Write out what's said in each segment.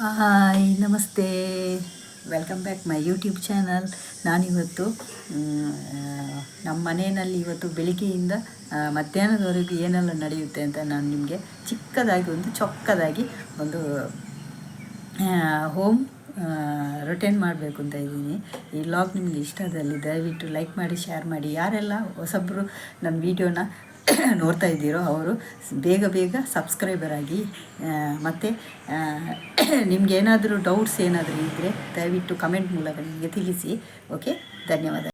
Hi, namaste, welcome back my YouTube channel. ನಾನಿವತ್ತು ನಮ್ಮ ಮನೆಯಲ್ಲಿ ಇವತ್ತು ಬೆಳಿಗ್ಗೆಯಿಂದ ಮಧ್ಯಾಹ್ನದವರೆಗೂ ಏನೆಲ್ಲ ನಡೆಯುತ್ತೆ ಅಂತ ನಾನು ನಿಮಗೆ ಚಿಕ್ಕದಾಗಿ ಒಂದು ಚೊಕ್ಕದಾಗಿ ಒಂದು ಹೋಮ್ ರೊಟೇನ್ ಮಾಡಬೇಕು ಅಂತ ಇದ್ದೀನಿ. ಈ ವ್ಲಾಗ್ ನಿಮಗೆ ಇಷ್ಟ ಆದಲ್ಲಿ ದಯವಿಟ್ಟು ಲೈಕ್ ಮಾಡಿ, ಶೇರ್ ಮಾಡಿ. ಯಾರೆಲ್ಲ ಹೊಸಬ್ರು ನನ್ನ ವೀಡಿಯೋನ ನೋಡ್ತಾ ಇದ್ದೀರೋ ಅವರು ಬೇಗ ಬೇಗ ಸಬ್ಸ್ಕ್ರೈಬರ್ ಆಗಿ. ಮತ್ತು ನಿಮ್ಗೆ ಏನಾದರೂ ಡೌಟ್ಸ್ ಏನಾದರೂ ಇದ್ದರೆ ದಯವಿಟ್ಟು ಕಮೆಂಟ್ ಮೂಲಕ ನಿಮಗೆ ತಿಳಿಸಿ. ಓಕೆ, ಧನ್ಯವಾದ.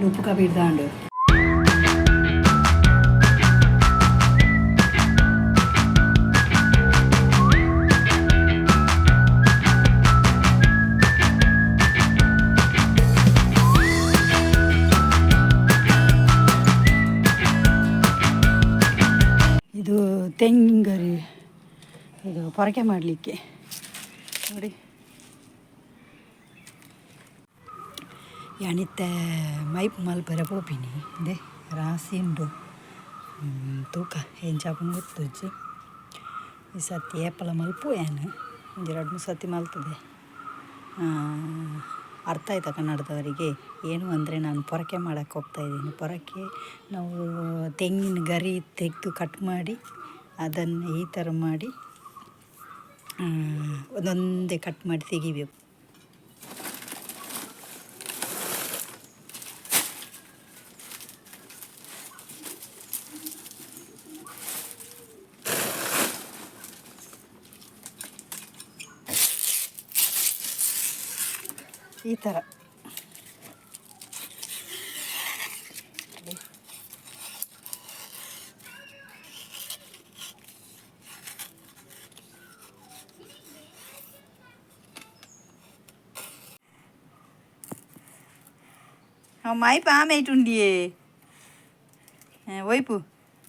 ಉಪ್ಪು ಕಾಪಿ ಇಡ್ದಾಂಡು. ಇದು ತೆಂಗಿನಗರಿ, ಇದು ಪೊರಕೆ ಮಾಡಲಿಕ್ಕೆ ನೋಡಿ. ಯಾನಿತ್ತೆ ಮೈಪ್ ಮಲ್ಪರೆ ಪೋಪಿನಿ. ಇಂದೆ ರಾಸಿ ಉಂಡು. ತೂಕ ಎಂಚಾಪುಂಡು ಗೊತ್ತುಜ್ಜಿ. ಈ ಸರ್ತಿ ಏಪಲ ಮಲ್ಪು ಯಾನ್, ಒಂಜಿ ರಡ್ಡ್ ಮೂರು ಸರ್ತಿ ಮಲ್ತದೆ. ಅರ್ಥ ಆಯ್ತಾ ಕನ್ನಡದವರಿಗೆ? ಏನು ಅಂದರೆ, ನಾನು ಪೊರಕೆ ಮಾಡೋಕ್ಕೆ ಹೋಗ್ತಾ ಇದ್ದೀನಿ. ಪೊರಕೆ, ನಾವು ತೆಂಗಿನ ಗರಿ ತೆಗೆದು ಕಟ್ ಮಾಡಿ, ಅದನ್ನು ಈ ಥರ ಮಾಡಿ, ಒಂದೊಂದೇ ಕಟ್ ಮಾಡಿ ತೆಗಿಬೇಕು. ಈ ಥರ. ಮೈಪ್ ಆಮೇಟ್ ಉಂಡಿಯೇ ಒಯ್ಪು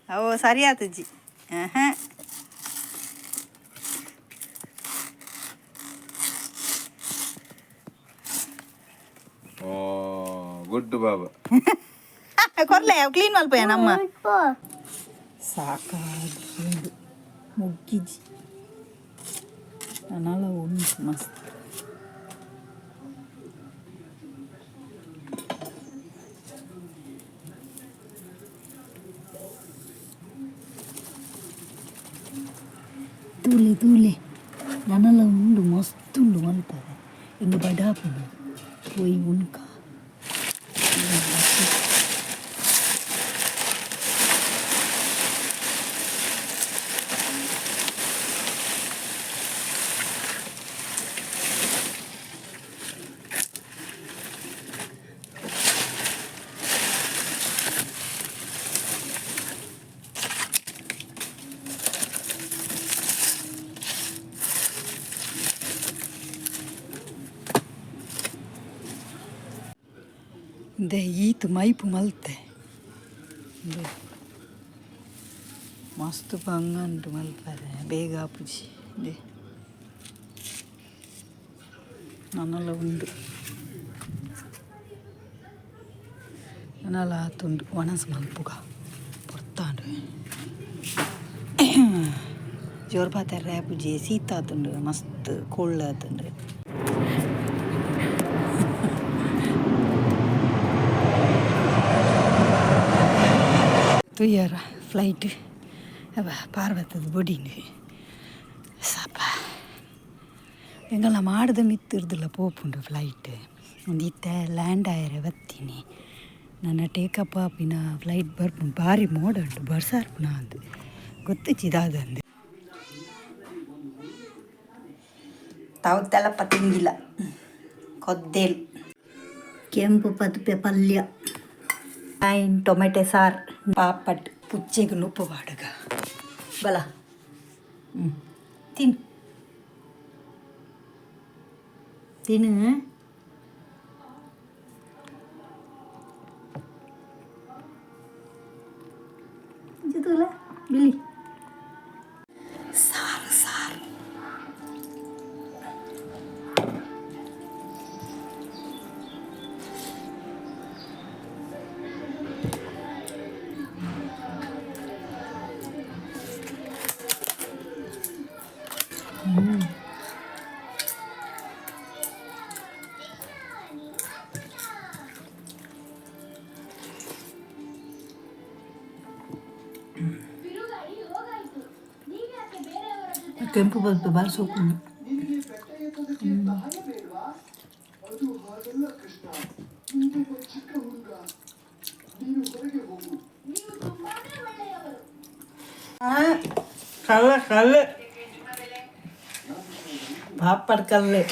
ಅವು ಸರಿ ಆತಜ್ಜಿ. ಹಾಂ. ಓ, ಗುಡ್ ಬಾಬಾ. ಕೊರ್ಲೆ, ಕ್ಲೀನ್ ಮಲ್ಪಯ್ಯ ನಮ್ಮ. ಸಾಕಾಗಿ ಮುಗ್ಗಿಜಿ. ನನಲ ಉಂಟು ಮಸ್ತ್. ತೂಲೆ ತೂಲೆ, ನನಲ ಉಂಡು, ಮಸ್ತ್ ಉಂಡು ಮಲ್ಪರೆ. ಹಿಂಗೆ ಬಡಾಪುಂಡು, ಪೋಯಿ ಉಣ್ಕ. ಇಂದೆ ಈತ್ ಮೈಪು ಮಲ್ತೆ. ಇಂದು ಮಸ್ತ್ ಬಂಗಂಟು ಮಲ್ಪರೆ, ಬೇಗ ಆಪುಜಿ. ಇಂದೆ ನನಲ ಉಂಡು, ನನಲ ಆತುಂಡು. ಒಣಸ್ ಮಲ್ಪುಗ ಪೊರ್ತಾಂಡು. ಜೋರು ಪಾತೆರ್ರೆ ಆಪುಜಿ ಶೀತ ಆತುಂಡು ಮಸ್ತ್ ಕೋಲ್ಡ್ ಆತುಂಡು. ತೂಯರ ಫ್ಲೈಟ್ ಅಬ್ಬ ಪಾರ್ವತದ ಬೊಡಿಂಡು ಸಪ ಎಂಗಲ ಮಾಡದ ಮಿತ್ತಿರ್ದಿಲ್ಲ ಪೋಪುಂಡು ಫ್ಲೈಟ್. ಒಂದು ಇತ್ತೆ ಲ್ಯಾಂಡ್ ಆಯರೆ ಬತ್ತೀನಿ ನನ್ನ ಟೇಕಪ್ ಆಪಿನ ಫ್ಲೈಟ್ ಬರ್ಪುಂಡು. ಬಾರಿ ಮೋಡ ಉಂಟು, ಬರ್ಸಾರ್ಪುನ ಅಂದು ಗೊತ್ತುಚಿದಾದಂದು. ತಾವು ಪತಿಂಗಿಲ್ಲ ಕೊದ್ದೇಲ್ ಕೆಂಪು ಪದುಪೆ ಪಲ್ಯ ಐನ್ ಟೊಮೆಟೊ ಸಾರು ಪಾಪಟ್ ಪುಚ್ಚೆಗ್ ನುಪ್ಪು ಪಾಡುಗ ಬಲ ತಿನ್ ತಿನ್ನು. ತೂಲ ಬಿಳಿ ಸಾರು ಸಾರು. ಕೆಂಪು ಬಂತು ಬಾರಿ ಸೋಕುಂಡು. ಕಲ್ಲ ಕಲ್ಲ ಪಾಪಡ್ ಕಲ್ಲೆ.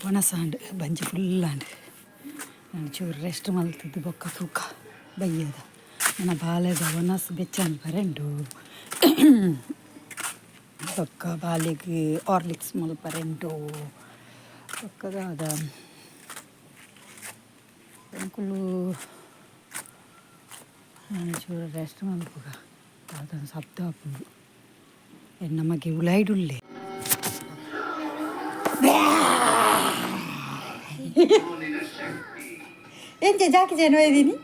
ಒಣಸಾಂಡ್ ಬಂಜಿ ಫುಲ್ಲಾಂಡ್. ನಾನು ಚೂರು ರೆಸ್ಟ್ ಮಲ್ತದ್ದು ಬೊಕ್ಕ ತೂಕ ಬಯ್ಯದ ನನ್ನ ಬಾಲೆದ ಒಣಸ್ ಬೆಚ್ಚನ್ ಬರೆಂಡು. ಬೊಕ್ಕ ಬಾಲೆಗ್ ಹಾರ್ಲಿಕ್ಸ್ ಮಲ್ಪರೆಂಡು. ಬೊಕ್ಕ ದಾದ ಎಂಕುಲು ನಾನು ಚೂರು ರೆಸ್ಟ್ ಮಲ್ಪುಗ. ದಾದ ಶಬ್ದ ಆಪುಂಡು. ಎನ್ನ ಮಗೆ ಉಲಾಯ್ಡುಲ್ಲೆ. ಎಂಚ ಜಾಕಿ ಜನ ಇದ್ದೀನಿ.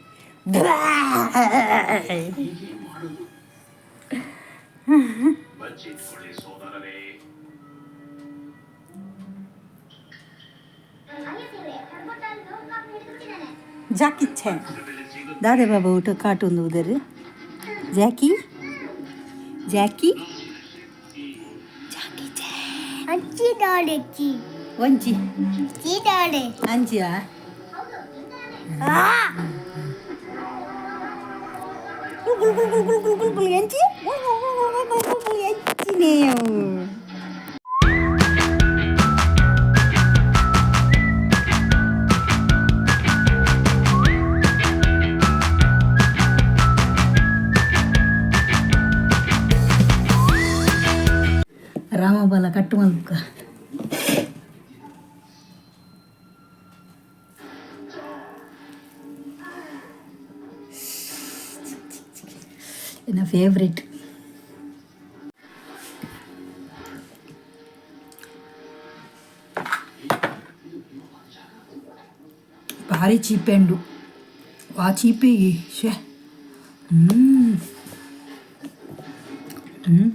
ಜಾಕಿ ಛೆ ದಾದೆ ಬಾಬಾ ಊಟ ಕಾರ್ಟೂನ್ ಉದರ್. ಜಾಕಿ ಜಾಕಿ ಜಾಕಿ ಛೆ. ಅಂಚಿ ಡಾಲೆಚ್ಚಿ. ಒಂಜಿ. ಚೀಟಾಡೆ. ಅಂಚಿಯಾ? ಗುಲ್ ಗುಲ್ ಗುಲ್ ಗುಲ್ ಗುಲ್ ಗುಲ್ ಗುಲ್ ಎಂಚಿ ಗುಲ್ ಗುಲ್ ಗುಲ್ ಗುಲ್ ಗುಲ್ ಗುಲ್ ಎಂಚಿನೇ ಅವು. ರಾಮಬಲ ಕಟ್ಟು ಮಲ್ಪುಗ. ಎನ್ನ ಫೇವ್ರೆಟ್. ಭಾರಿ ಚೀಪೆಂಡು ವಾ ಚೀಪೆ ಶೇ. ಹ್ಞೂ ಹ್ಞೂ.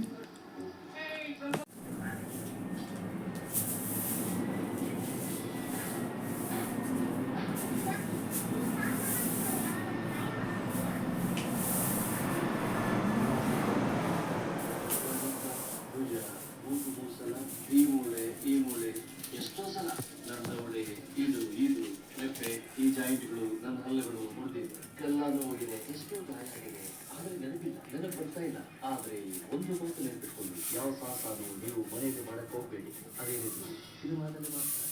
ಭುಜ ಮೂಗು ಮೂಸಲ ಈ ಮೂಳೆ ಈ ಮೂಳೆ ಎಷ್ಟೋ ಸಲ ನನ್ನ ಒಳೆ ಇದು ಇದು ರೆಪ್ಪೆ ಈ ಜಾಯಿಂಟ್ಗಳು ನನ್ನ ಹಲ್ಲುಗಳು ಮುರಿದಿದೆ, ಎಲ್ಲಾನು ಹೋಗಿದೆ, ಎಷ್ಟೋ ಗಾಯ ಆಗಿದೆ. ಆದರೆ ನೆನಪಿಲ್ಲ, ನೆನಪು ಬರ್ತಾ ಇಲ್ಲ. ಆದರೆ ಒಂದು ಮಾತು ನೆನಪಿಟ್ಕೊಳ್ಳಿ, ಯಾವ ಸಾಹಸನು ನೀವು ಮನೆಯಲ್ಲಿ ಮಾಡಕ್ ಹೋಗ್ಬೇಡಿ. ಅದೇನಿದ್ರು ಸಿನಿಮಾದಲ್ಲಿ ಮಾತ್ರ.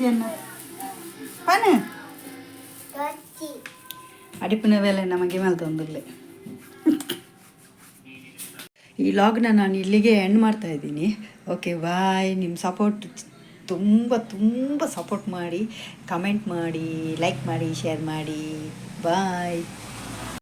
ಗೊತ್ತಿಜನ್ನ ಪನ. ಗೊತ್ತಿ. ಅಡಿಪಿನ ವೇಳೆ ನಮಗೆ ಮಲ್ತೊಂದುಲ್ಲೆ. ಈ ಲಾಗ್ನ ನಾನು ಇಲ್ಲಿಗೆ ಎಂಡ್ ಮಾಡ್ತಾ ಇದ್ದೀನಿ. Okay, boy. ನಿಮ್ಮ ಸಪೋರ್ಟ್ ತುಂಬ ತುಂಬ ಸಪೋರ್ಟ್ ಮಾಡಿ, ಕಮೆಂಟ್ ಮಾಡಿ, ಲೈಕ್ ಮಾಡಿ, ಶೇರ್ ಮಾಡಿ. ಬಾಯ್.